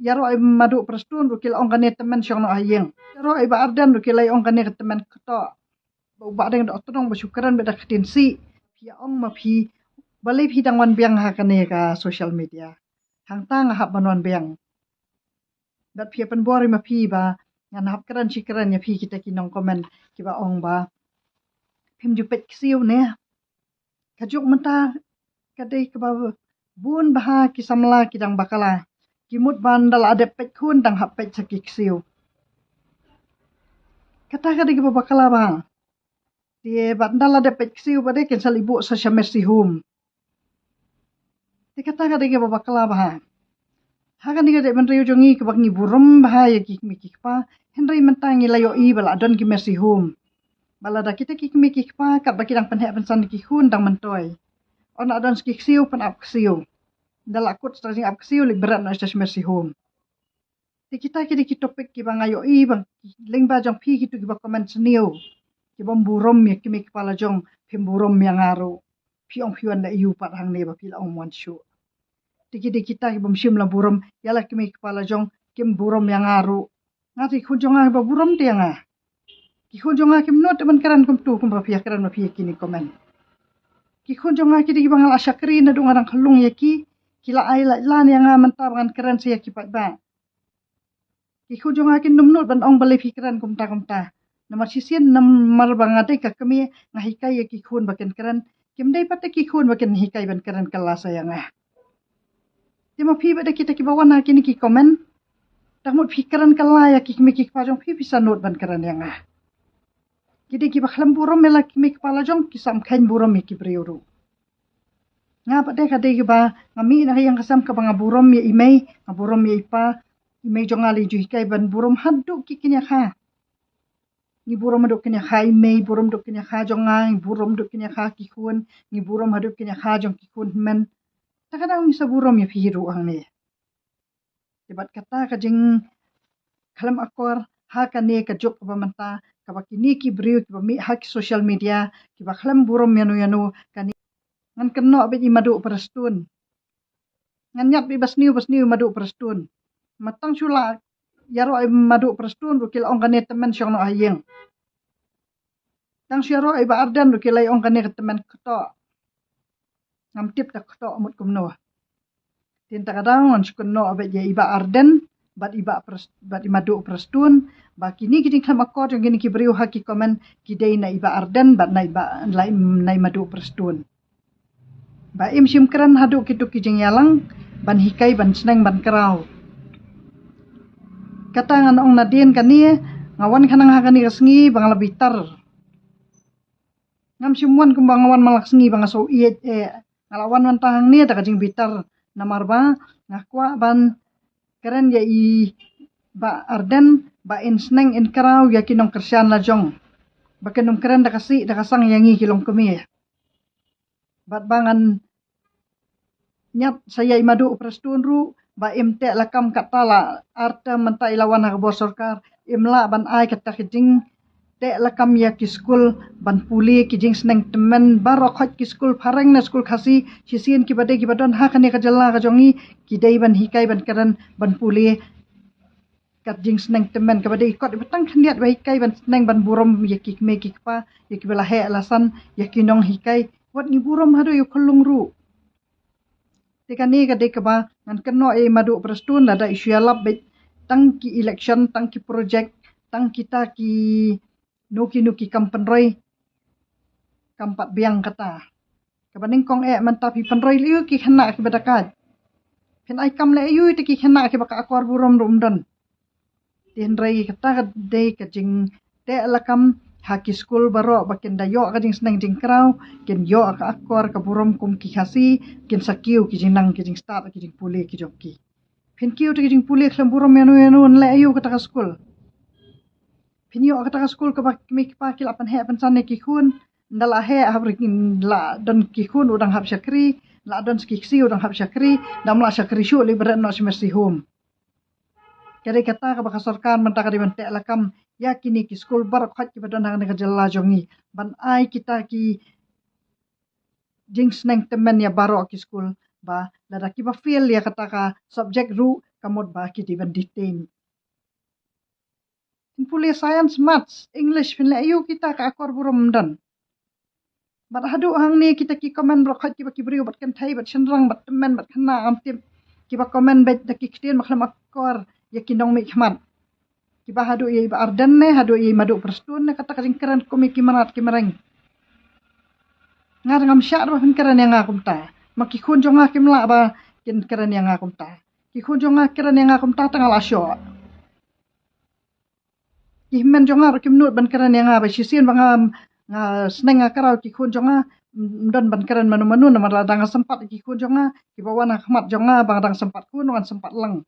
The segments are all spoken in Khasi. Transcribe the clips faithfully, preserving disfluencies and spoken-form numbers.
Ïaroh i Madu Prestone ruh ki la ong kane tymmen shong noh ha ïing. Ïaroh i Bah Ardent ruh ki la ong kane ka tymmen katoh. Ba u Bah Deng Dohtdong ba shu kren bad da ka ktien sih. Phi ong ma phi, balei phi dang wan biang ha kane ka social media? Hangta nga hap ban wan biang. Bad phi ïa pynbor i ma phi ba ngan hap kren shi kren ïa phi kita ki nong comment kiba ong ba phim ju peit ksiew ne. Ka juk mynta ka dei kaba bun bha ki samla ki dang bakla. Ki mut ba ynda la dep peit khun dang hap peit sa ki ksiew. Kata ka dei kaba bakla bha. Te bad ynda la dep peit ksiew ba dei kin sa leit buh sa sha mercy home. Te kata ka dei kaba bakla bha. Ha kane ka dei bynriew jong ngi kaba ngi burom bha ïa ki kmie ki kpa. Hynrei mynta ngi la ïohi ba la don ki mercy home. Ba lada kita ki kmie ki kpa katba ki dang pynheh pynsan ki khun dang myntoi. Ynda don sa ki ksiew pynap ksiew. Ynda la kut sa jingap ksiew leit bret noh sha mercy home. Te kita ki dei ki topic kiba nga ïohi ba lyngba jong phi kito kiba comment sniew. Kiba burom ïa ki kmie ki kpa la jong, phim burom ïa nga ruh. Phi ong phi wan leh aïu pat hangne ba phi la ong wan shuh. Te ki dei kita kibym shym la burom ïa la ki kmie ki kpa la jong, kim burom ïa nga ruh. Nga te ki khun jong nga kiba burom te ïa nga. Ki khun jong nga kim nud te ban kren kumtu kumba phi ïa kren ma phi ïa kine comment. Ki khun jong nga ki dei kiba nga la shakri naduh nga dang khyllung ïa ki, ki la ai lait lan ïa nga mynta ba ngan kren sa ïa ki paidbah. Ki khun jong nga kin nym nud ban ong balei phi kren kumta kumta. Namar shisien namar ba nga dei ka kmie nga hikai ïa ki khun ba kin kren. Kim dei pat ki khun ba kin hikai ban kren kylla sa ïa nga. Te ma phi bad da kita kiba wan ha kine ki comment. Tang mut phi kren kylla ïa ki kmie ki kpa jong phi phi sa nud ban kren ïa nga. Ki dei kiba khlem burom ïa la ki kmie ki kpa la jong ki sa ym kheiñ burom ïa ki briew ruh. Nga pat de ka dei kiba nga mih na ka ïing ka sem kaba nga burom ïa i mei, nga burom ïa i pa, i mei jong nga la ju hikai ban burom haduh ki kynja kha. Ngi burom haduh kynja kha i mei, burom haduh kynja kha jong nga, ngi burom haduh kynja kha ki khun, ngi burom haduh kynja kha jong ki khun hynmen. Ta ka dang ngi sa burom ïa phi ruh hangne. Te bad kata ka jingkhlem akor ha kane ka juk kaba mynta kaba kine ki briew kiba mih ha ki social media kiba khlem burom ïano ïano kane. Ngan kynnoh beit i Madu Prestone. Ngan ñiad beit ba sniew ba sniew i Madu Prestone. Ma tang shu la ïaroh i Madu Prestone ruh ki la ong kane tymmen shong noh ha ïing. Tang shu ïaroh i Bah Ardent ruh ki la ong kane ka tymmen katoh. Ngam tip ta katoh mut kumno. Te mynta ka daw ngan shu kynnoh beit ïa i Bah Ardent bad i Bah Pres-, bad i Madu Prestone ba kine ki jingkhlem akor jong kine ki briew ha ki comment ki dei na i Bah Ardent bad na i Bah, na i Madu Prestone. Ba im shym kren haduh kito ki jingïalang ban hikai ban sneng ban kraw. Kata ngan ong nadien kane nga wan khnang ha kane ka sngi ba nga la bitar. Ngam shym wan kumba nga wan man la ka sngi ba nga sngew ïeit eh. Nga la wan mynta hangne da ka jingbitar namar ba nga kwah ban kren ïa i Bah Ardent ba in sneng in kraw ïa ki nongkyrshan la jong. Ba kin ym kren da ka sih da ka sang ïa ngi ki longkmie. Bad ba ngan ñiad sa ïa i Madu Prestone ruh ba im teh lakam kata la ar term mynta i la wan ha ka bor sorkar im lah ban ai kata ka jingteh lakam ïa ki skul ban pule ki jingsneng tymmen baroh khoit ki skul phareng ne skul Khasi shisien kiba dei kiba don ha kane ka jylla ka jong ngi ki dei ban hikai ban kren ban pule ka jingsneng tymmen kaba dei kot ba tang khyndiat ba hikai ban sneng ban burom ïa ki kmie ki kpa ïa kiba la heh la san ïa ki nonghikai wat ngi burom haduh ïa u khyllung ruh. Te kane ka dei kaba ngan kynnoh ïa i Madu Prestone lada i shu ïalap beit tang ki election tang ki project tang kita ki no ki no ki kam pynroi kam pat biang kata. Kaba nyngkong eh mynta phi pynroi leh ïa ki khynnah kiba dakaid. Phin ai kam leh ïa ki khynnah kiba ka akor burom ruh ym don. Te hynrei kata ka dei ka jingteh lakam ha ki skul baroh ba kin da ïoh ka jingsneng jingkraw kin ïoh ka akor ka burom kum ki Khasi kin sa kiew ki jingnang ki jingstad ki jingpule ki jong ki. Phin kiew te ki jingpule khlem burom ïano ïano leh ïa kata ka skul. Phin ïoh kata ka skul kaba kmie ki kpa ki la pynheh pynsan ïa ki khun. Nda la heh hap ri la don ki khun u dang hap shakri. La don ki ksiew u dang hap shakri. Dang la shakri shuh leh bret noh sha mercy home. Ka dei kata kaba ka sorkar mynta ka dei ban teh lakam ïa kine ki skul baroh khoit kiba don ha kane ka jylla jong ngi ban ai kita ki jingsneng tymmen ïa baroh ki skul ba lada kiba fail ïa kata ka subject ruh ka mut ba ki dei ban detain. Pule science, maths, English, phin leh aiu kita ka akor burom ym don. Bad haduh hangne kita ki comment baroh khoit kiba ki briew bad kynthei bad shynrang bad tymmen bad khynnah ngam tip, kiba comment beit da ki ktien ba khlem akor ïa ki nongmihkhmat. Kiba haduh ïa i Bah Ardent ne haduh ïa i Maduh Prestone ne kata ka jingkren kum ïa ki mrad ki mreng. Nga ngam shah ba phin kren ïa nga kumta. Ma ki khun jong nga kim lah ba kin kren ïa nga kumta. Ki khun jong nga kren ïa nga kumta tang la shoh. Ki hynmen jong nga ruh kim nud ban kren ïa nga ba shisien ba nga, nga sneng nga kraw ki khun jong nga, ym don ban kren mano mano namar la dang sympat ki khun jong nga, kiba wan ha khmat jong nga ba nga dang sympat khun, wan sympat lang.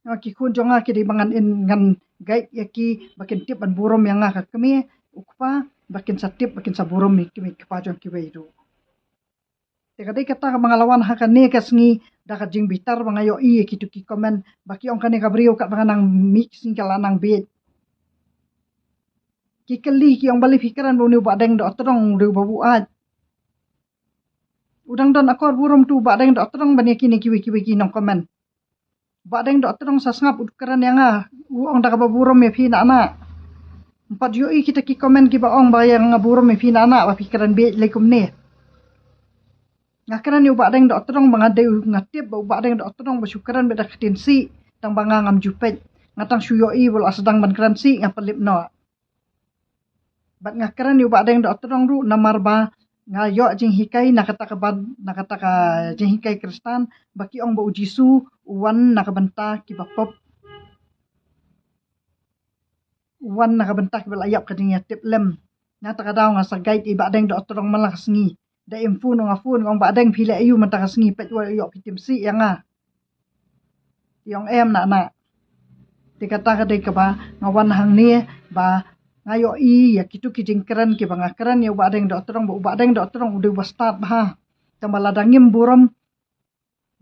Nga ki khun jong nga ki dei ba ngan in ngan guide ïa ki ba kin tip ban burom ïa nga ka kmie u kpa, ba kin sa tip ba kin sa burom ïa ki kmie kpa jong kiwei ruh. Te ka dei kata ka ba nga la wan ha kane ka sngi da ka jingbitar ba nga ïohi ïa kitu ki comment ba ki ong kane ka briew kat ba nga nang mih ki sngi ka la nang bieit. Ki kylli ki ong balei phi kren ba une u Bahdeng Dohtdong u dei u babu ait. U dang don akor burom tu u Bahdeng Dohtdong ban ïa kine kiwei kiwei ki nong comment. Bahdeng Dohtdong sa sngap u kren ïa nga, u ong da kaba burom ïa phi na na. Ym pat ïohi kita ki comment kiba ong ba ïa nga burom ïa phi na na ba phi kren bieit lei kumne. Nga kren ïa u Bahdeng Dohtdong ba nga dei u, nga tip ba u Bahdeng Dohtdong ba shu kren beit da ka ktien Sih, tang ba nga ngam ju peit. Nga tang shu ïohi ba la sdang ban kren Sih nga pynlip noh. Bad nga kren ïa u Bahdeng Dohtdong ruh namar ba nga ïoh jinghikai na kata ka ban, na kata ka jinghikai Khristan ba ki ong ba u Jisu u wan na ka bynta kiba pop. U wan na ka bynta kiba la ïap ka jingïatiplem. Na kata ka daw nga sa guide i Bahdeng Dohtdong man la ka sngi. Da im phone nga phone nga ong Bahdeng phi leh aiu man la ka sngi, peit wat ïoh phi tim Sih ïa nga. Ki ong em na na. Te kata ka dei kaba nga wan hangne ba nga ïohi ïa kitu ki jingkren kiba nga kren ïa u Bahdeng Dohtdong ba u Bahdeng Dohtdong u dei u ba stad bha. Tang ba lada ngim burom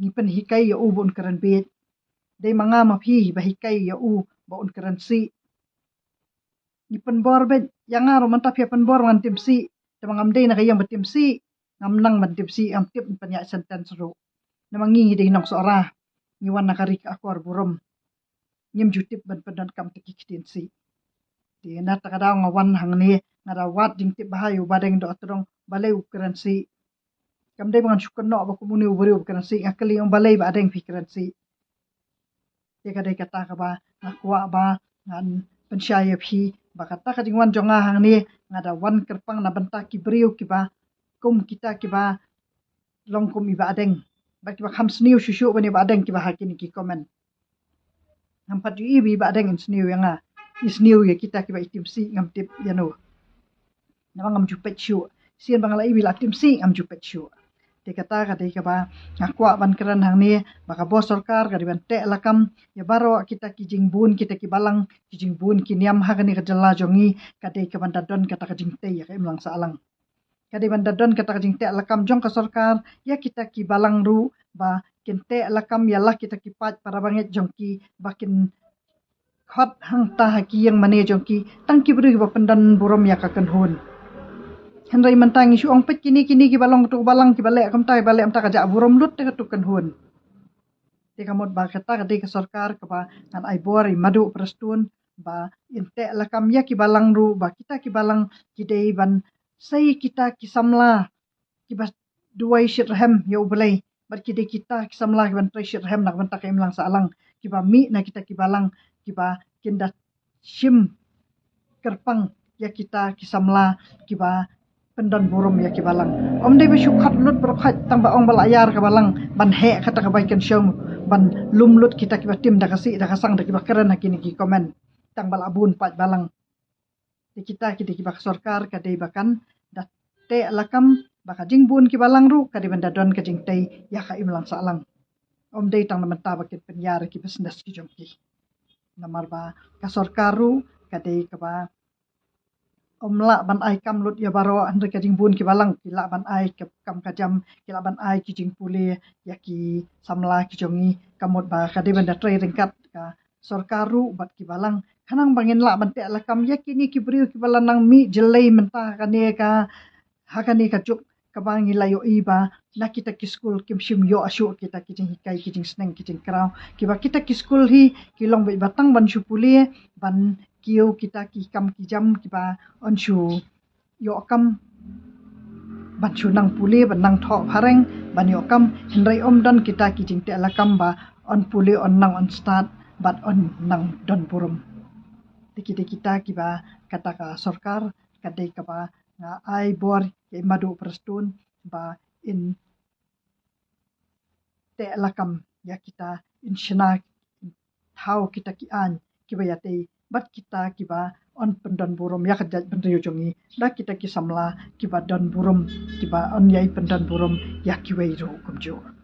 ngi pynhikai ïa u ba un kren bieit. Dei ma nga ma phi ba hikai ïa u ba un kren Sih. Ngi pynbor beit, ïa nga ruh mynta phi pynbor ngan tim Sih. Te ma ngam dei na ka ïing ba tim Sih, ngam nang ban tim Sih, ngam tip ban pynïaid sentence ruh. Namar ngi ngi dei nong Sohra, ngi wan na ka ri ka akor burom. Ngim ju tip ban pyndonkam te ki ktien Sih. Te na kata ka daw nga wan hangne nga da wad jingtip bha ïa u Bahdeng Dohtdong balei u kren Sih. Kam dei ba ngan shu kynnoh ba kum une u briew ba kren Sih, nga kylli ong balei Bahdeng phi kren Sih. Te ka dei kata kaba nga kwah ba ngan pynshai ïa phi ba kata ka jingwan jong nga hangne nga da wan kyrpang na bynta ki briew kiba kum kita kiba long kum i Bahdeng. Ba kiba kham sniew shuh shuh ban ïa Bahdeng kiba ha kine ki comment. Ngam pat ju i ba i Bahdeng in sniew ïa nga. I sniew ïa kita kiba i tim Sih ngam tip ïano. Namar ngam ju peit shuh. Sien ba nga la i ba i la tim Sih ngam ju peit shuh. Te kata ka dei kaba nga kwah ban kren hangne ba ka bor sorkar ka dei ban teh lakam ïa baroh kita ki jingbun kita ki balang ki jingbun ki niam ha kane ka jylla jong ngi ka dei kaban da don kata ka jingtei ïa ka imlang sahlang. Ka dei ban da don kata ka jingteh lakam jong ka sorkar ïa kita ki balang ruh ba kin teh lakam ïa la kita ki paid para bangeit jong ki ba kin khot hangta ha ki ïing mane jong ki tang ki briew ba pyndon burom ïa ka kynhun. Hynrei mynta ngi shu ong peit kine kine kiba long tu balang kiba leh kumta kiba leh kumta ka jah burom lut te ka tu kynhun. Te ka mut ba kata ka dei ka sorkar kaba ngan ai bor ïa i Maduh Prestone ba in teh lakam ïa ki balang ruh ba kita ki balang ki dei ban sei kita ki samla kiba duwai shitrhem ïa U Blei bad ki dei kita ki samla kiban trei shitrhem na ka bynta ka imlang sahlang kiba mih na kita ki balang kiba kin da shim kyrpang ïa kita ki samla kiba pyndon burom ïa ki balang. Ym dei ba shu khot lut baroh khoit tang ba ong ba la ïar ka balang ban heh kata ka bai kynshew ban lum lut kita kiba tim da ka sih da ka sang da kiba kren ha kine ki comment tang ba la bun paid balang. Te kita ki dei kiba ka sorkar ka dei ba kan da teh lakam ba ka jingbun ki balang ruh ka dei ban da don ka jingtei ïa ka imlang sahlang. Ym dei tang na mynta ba kin pynïar ki business ki jong ki. Namar ba ka sorkar ruh ka dei kaba ym lah ban ai kam lut ïa baroh hynrei ka jingbun ki balang ki lah ban ai ka kam ka jam ki lah ban ai ki jingpule ïa ki samla ki jong ngi ka mut ba ka dei ban da trei ryngkat ka sorkar ruh bad ki balang khnang ba ngin lah ban teh lakam ïa kine ki briew kiba la nang mih jyllei mynta ha kane ka ha kane ka juk kaba ngi la ïohi ba na kita ki skul kim shym ïoh shuh kita ki jinghikai, ki jingsneng, ki jingkraw, kiba kita ki skul hi ki long beit ba tang ban shu pule, ban kiew kita ki kam ki jam kiba yn shu ïoh kam ban shu nang pule, ban nang thoh phareng, ban ïoh kam, hynrei ym don kita ki jingteh lakam ba yn pule, yn nang, yn stad bad yn nang don burom. Te kita, kita kiba kata ka sorkar ka dei kaba nga ai bor ïa i Madu Prestone ba in teh lakam ïa kita, in shna thaw kita ki aiñ kiba ïatei bad kita kiba yn pyndon burom ïa ka jaitbynriew jong ngi da kita ki samla kiba don burom, kiba yn ïai pyndon burom ïa kiwei ruh kumjuh.